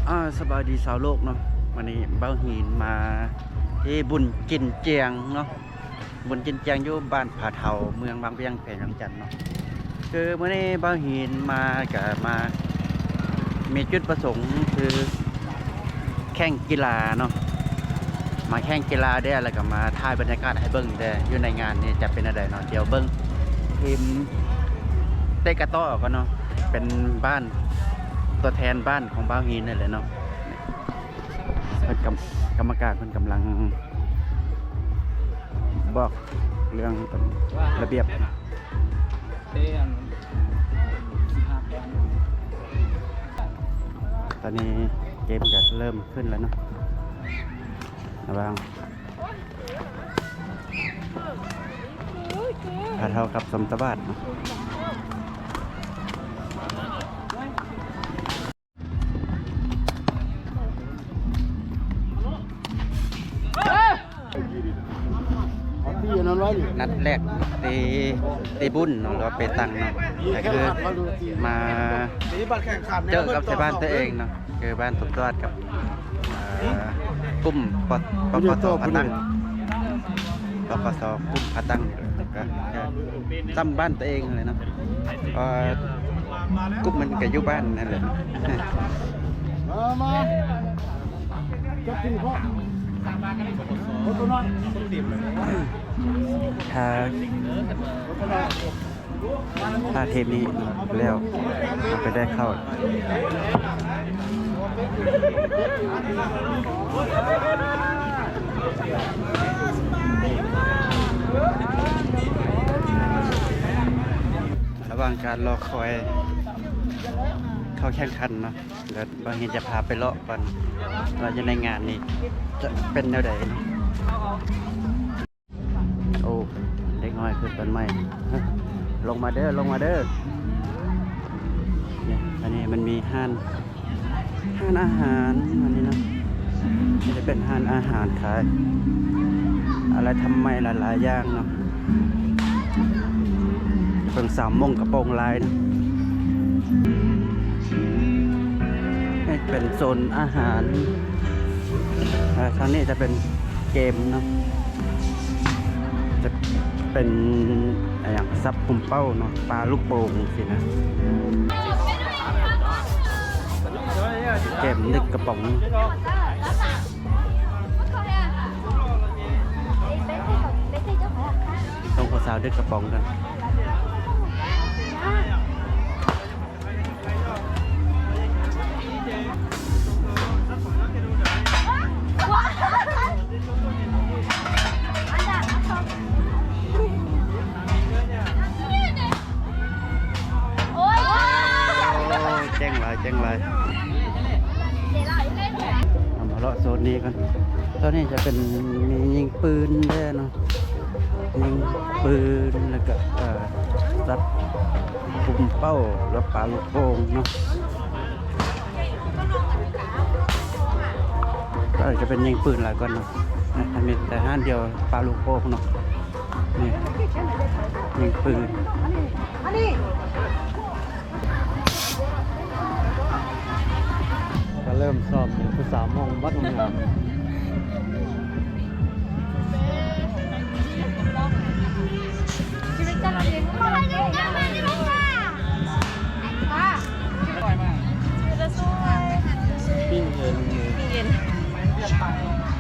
ອາ ສະບາຍດີຊາວໂລກເນາະ, ມື້ນີ້ບ່າວຫີນມາທີ່ບຸນກິນຈຽງເນາະ, ບຸນກິນຈຽງຢູ່ບ້ານຜາເທົາ ເມືອງວັງວຽງ ແຂວງວຽງຈັນເນາະ. ຄືມື້ນີ້ບ່າວຫີນມາກະມາ ມີຈຸດປະສົງຄືແຂ່ງກິລາເນາະ, ມາແຂ່ງກິລາເດ້ ແລ້ວກະມາຖ່າຍບັນຍາກາດໃຫ້ເບິ່ງແດ່ ຢູ່ໃນງານນີ້ຈະເປັນແນວໃດເນາະ. ດຽວເບິ່ງທີມເຕະກະຕໍ້ກ່ອນເນາະ, ເປັນບ້ານ ຕົວແທນບ້ານຂອງບ່າວຫີນນີ້ແຫຼະເນາະ. ເພິ່ນກຳ ກຳມະການເພິ່ນກຳລັງບອກເລື່ອງລະບຽບ. ຕອນນີ້ເກມກະເລີ່ມຂຶ້ນແລ້ວເນາະ ລະຫວ່າງຜາເທົາກັບສົມຕະບາດເນາະ. ນັດແລກເຕະ ເຕະບຸນເນາະ ຫຼືວ່າເປຕັງເນາະ, ກະຄືມາເຈີກັບໃສ່ບ້ານຕົວເອງເນາະ, ຄືບ້ານສົມຕະບາດກັບ ເອີ ກຸ່ມ ປ ປກສ ຜາຕັ້ງ ປກສ ກຸ່ມຜາຕັ້ງ ກະ ກະ ຊ້ຳບ້ານຕົວເອງຫັ້ນແຫຼະເນາະ, ເພາະວ່າກຸ່ມມັນກະຢູ່ບ້ານນັ້ນແຫຼະ. ມາ ມາ ຈັບທີມເພາະ ໂຕນ້ອຍ ຖ້າ ຖ້າທີມນີ້ແລ້ວ ເຮົາກະໄດ້ເຂົ້າ. ລະຫວ່າງການລໍຄອຍເຂົ້າແຂ່ງຂັນເນາະ, ແລ້ວບ່າວຫີນຈະພາໄປເລາະກ່ອນ ວ່າຢູ່ໃນງານນີ້ຈະເປັນແນວໃດເນາະ. ໂອ້ ເດັກນ້ອຍຂຶ້ນຕົ້ນໄມ້ ລົງມາເດີ ລົງມາເດີ. ນີ້ ອັນນີ້ມັນມີຮ້ານ ຮ້ານອາຫານອັນນີ້ເນາະ, ຈະເປັນຮ້ານອາຫານຂາຍອາໄລທຳໄມຫຼາຍໆຢ່າງເນາະ. ເບິ່ງສາວມົ້ງກະໂປງລາຍເນາະ. ນີ້ເປັນໂຊນອາຫານ ເອີ ທາງນີ້ຈະເປັນເກມເນາະ, ຈະເປັນ ອາຫຍັງ ສັບປຸມເປົ້າເນາະ, ປາລູກໂປ່ງຊີ້ນະ, ເກມດຶກກະປ໋ອງ. ສົ່ງຜູ້ສາວດຶກກະປ໋ອງກັນ. ໂອ້ຍ ເກັ່ງຫຼາຍ ເກັ່ງຫຼາຍ. ເອົາມາເລາະໂຊນນີ້ກ່ອນ. ໂຊນນີ້ຈະເປັນມີຍິງປືນເດີເນາະ, ຍິງປືນ ແລ້ວກະ ເອີ ສັບປຸມເປົ້າ ແລ້ວປາລູກໂປ່ງເນາະ. ກໍຈະເປັນຍິງປືນຫຼາຍກວ່າເນາະ. ອັນນີ້ແຕ່ຮ້ານດຽວປາລູກໂປ່ງເນາະ. ນີ້ ຍິງປືນ. ກະເລີ່ມຊ້ອມ ຜູ້ສາວມົ້ງບັກງາມ. ປີ້ງເອັນ ປີ້ງເອັນ ປີ້ງເອັນ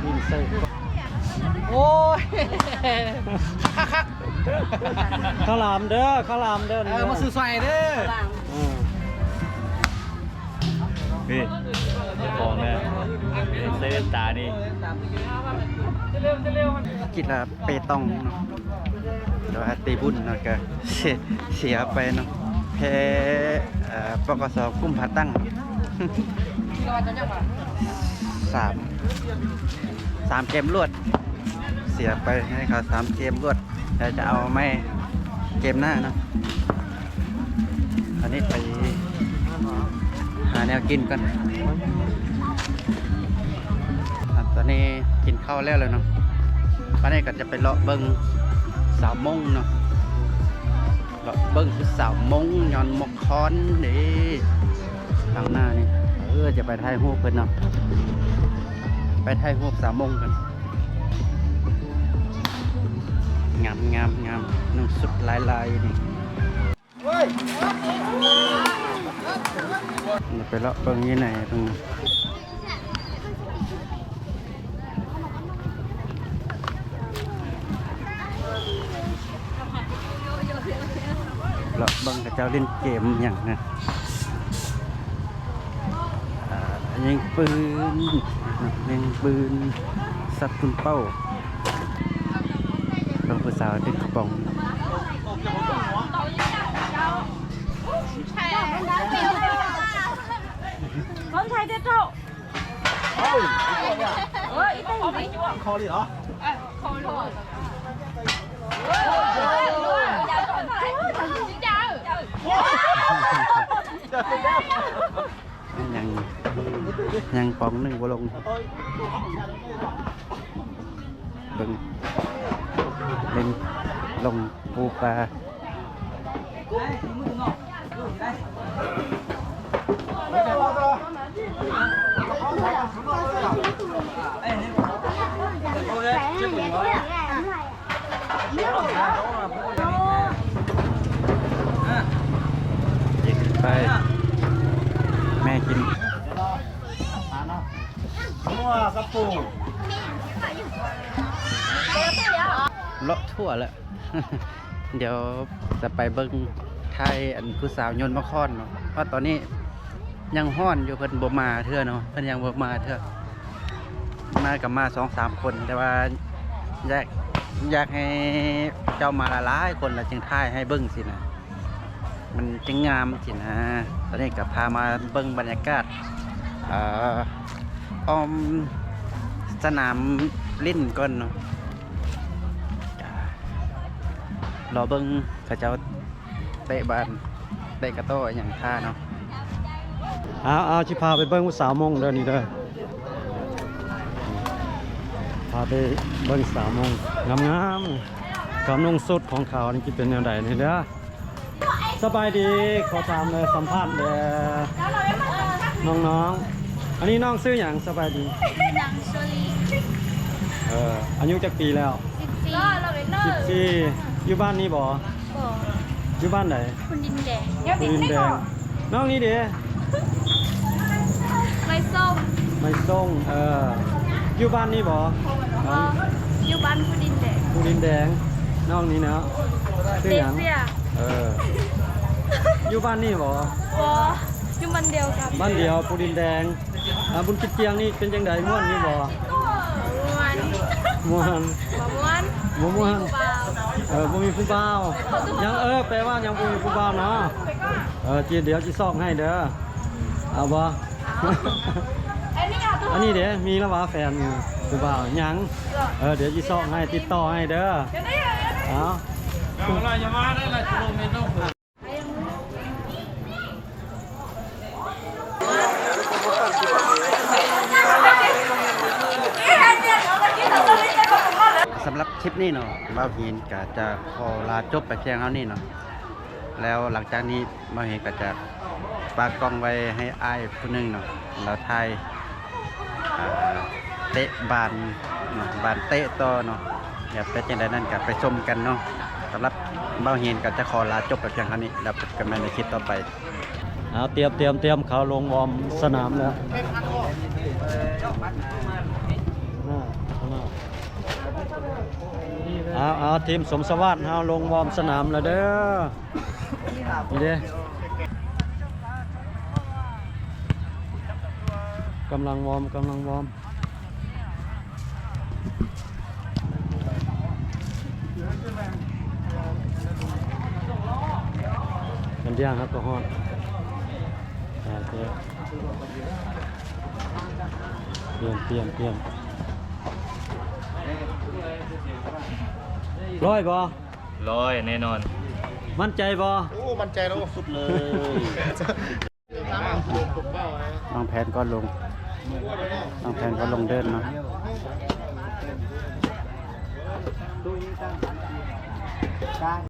ປີ້ງໄສ້. ໂອ້ຍ ຄັກໆ ເຂົ້າຫຼາມເດີ ເຂົ້າຫຼາມເດີ. ເອີ ມາຊື້ຊ່ອຍເດີ. ເອີ ນີ້ ຂອງແນ່ ໃສ່ແວ່ນຕານີ້. ກິລາເປຕອງເນາະ ແຕ່ວ່າເຕະບຸນເນາະ ກະເສຍ ເສຍໄປເນາະ, ແພ້ ເອີ ປກສ ກຸ່ມຜາຕັ້ງ ສາມ ສາມເກມລວດ. ເສຍໄປໃຫ້ເຂົາສາມເກມລວດ ແລ້ວຈະເອົາໃໝ່ເກມໜ້າເນາະ. ອັນນີ້ໄປຫາແນວກິນກ່ອນ. ຕອນນີ້ກິນເຂົ້າແລ້ວແລ້ວເນາະ, ບັດນີ້ກະຈະໄປເລາະເບິ່ງສາວມົ້ງເນາະ. ເລາະເບິ່ງຜູ້ສາວມົ້ງຍ້ອນໝວກຄອນເດ້ ທາງໜ້ານີ້. ເອີ ຈະໄປຖ່າຍຮູບເພິ່ນເນາະ ໄປຖ່າຍຮູບສາວມົ້ງກັນ. ງາມໆໆ ນຸ່ງຊຸດລາຍໆ ນີ້. ໄປເລາະເບິ່ງຢູ່ໃນເບິ່ງ ເລາະເບິ່ງເຂົາເຈົ້າຫຼິ້ນເກມຫຍັງນະ. ອ່າ ຍິງປືນ ຍິງປືນ ສັດປຸ້ນເປົ້າ ເບິ່ງຜູ້ສາວດຶງກະປ໋ອງ. ຍັງ ຍັງປ໋ອງໜຶ່ງບໍ່ລົງ ເບິ່ງ ເຫຼັ້ນລົງປູປາ. ເດັກໄປ ແມ່ກິນ ເລາະທົ່ວແລ້ວ ດຽວຈະໄປເບິ່ງຖ່າຍອັນຜູ້ສາວໂຍນໝາກຫອນເນາະ ເພາະຕອນນີ້ຍັງຮ້ອນຢູ່ ເພິ່ນບໍ່ມາເທື່ອເນາະ ເພິ່ນຍັງບໍ່ມາເທື່ອ. ມາກໍມາສອງສາມຄົນ ແຕ່ວ່າຢາກ ຢາກໃຫ້ເຈົ້າມາຫຼາຍໆຄົນ ແລ້ວຈຶ່ງຖ່າຍໃຫ້ເບິ່ງຊີ້ນະ ມັນຈຶ່ງງາມຊີ້ນະ. ຕອນນີ້ກໍພາມາເບິ່ງບັນຍາກາດ ເອີ ອ້ອມສະໜາມຫຼິ້ນກ່ອນເນາະ ກໍລໍເບິ່ງເຂົາເຈົ້າ ເຕະບານ ເຕະກະໂຕ້ຫຍັງທ່າເນາະ. ເອົາ ເອົາ ຊິພາໄປເບິ່ງຜູ້ສາວມົ້ງເດີນີ້ເດີ ພາໄປເບິ່ງສາວມົ້ງງາມໆ ກັບນຸ່ງຊຸດຂອງເຂົານີ້ຊິເປັນແນວໃດນີ້ເດີ. ສະບາຍດີ ຂໍຖາມແດ່ ສຳພາດແດ່ ນ້ອງໆ ອັນນີ້ນ້ອງຊື່ຫຍັງ? ສະບາຍດີ ຊື່ນາງເຊີລີ. ເອີ ອາຍຸຈັກປີແລ້ວ? ສິບສີ່ ສິບສີ່ ຢູ່ບ້ານນີ້ບໍ່? ບໍ່ ຢູ່ບ້ານໃດ? ພູດິນແດງ ພູດິນແດງ. ນ້ອງນີ້ເດ? ໄມ້ສົ້ງ ໄມ້ສົ້ງ ເອີ ຢູ່ບ້ານນີ້ບໍ່? ບໍ່ ຢູ່ບ້ານພູດິນແດງ ພູດິນແດງ. ນ້ອງນີ້ເນາະ ຊື່ຫຍັງ? ເດເຊຍ. ເອີ ຢູ່ບ້ານນີ້ບໍ່? ບໍ່ ຢູ່ບ້ານດຽວກັນ ບ້ານດຽວ ພູດິນແດງ. ອ່າ ບຸນກິດຈຽງນີ້ເປັນຈັ່ງໃດ ມ່ວນຢູ່ບໍ່? ມ່ວນ ມ່ວນ ບໍ່ມ່ວນ ບໍ່ມ່ວນ ເອີ ບໍ່ມີຜູ້ບ່າວ ຍັງ ເອີ ແປວ່າຍັງບໍ່ມີຜູ້ບ່າວເນາະ. ເອີ ດຽວຊິຊອກໃຫ້ເດີ ເອົາບໍ່? ອັນນີ້ເດ ມີແລ້ວຫວາ ແຟນ ຜູ້ບ່າວຍັງ? ເອີ ດຽວຊິຊອກໃຫ້ ຕິດຕໍ່ໃຫ້ເດີ ເອົາ. ສຳລັບຄລິບນີ້ເນາະ ບ່າວຫີນກະຈະຂໍລາຈົບໄປພຽງເທົ່ານີ້ເນາະ ແລ້ວຫຼັງຈາກນີ້ບ່າວຫີນກະຈະຝາກກ້ອງໄວ້ໃຫ້ອ້າຍຜູ້ໜຶ່ງເນາະ ລາວຖ່າຍ ອ່າ ເຕະບານເນາະ ບານເຕະຕໍ່ເນາະ ຢາກເປັນຈັ່ງໃດນັ້ນກໍໄປຊົມກັນເນາະ. ສຳລັບບ່າວຫີນກໍຈະຂໍລາຈົບໄປພຽງເທົ່ານີ້ ແລ້ວພົບກັນໃໝ່ໃນຄລິບຕໍ່ໄປ. ເອົາ ຕຽມ ຕຽມ ຕຽມ ເຂົາລົງວອມສະໜາມແລ້ວ. ເອົາ ເອົາ ທີມສົມສະຫວາດເຮົາລົງວອມສະໜາມແລ້ວເດີ. ນີ້ເດ້ ກຳລັງວອມ ກຳລັງວອມ ອັນດຽວເຮົາກໍຮອດ ອ່າ ປ່ຽນ ປ່ຽນ ປ່ຽນ ຮ້ອຍບໍ່? ຮ້ອຍແນ່ນອນ. ໝັ້ນໃຈບໍ່? ໂອ້ ໝັ້ນໃຈແລ້ວ ສຸດເລີຍ. ວາງແຜນກ່ອນລົງ ວາງແຜນກ່ອນລົງເດີ່ນເນາະ.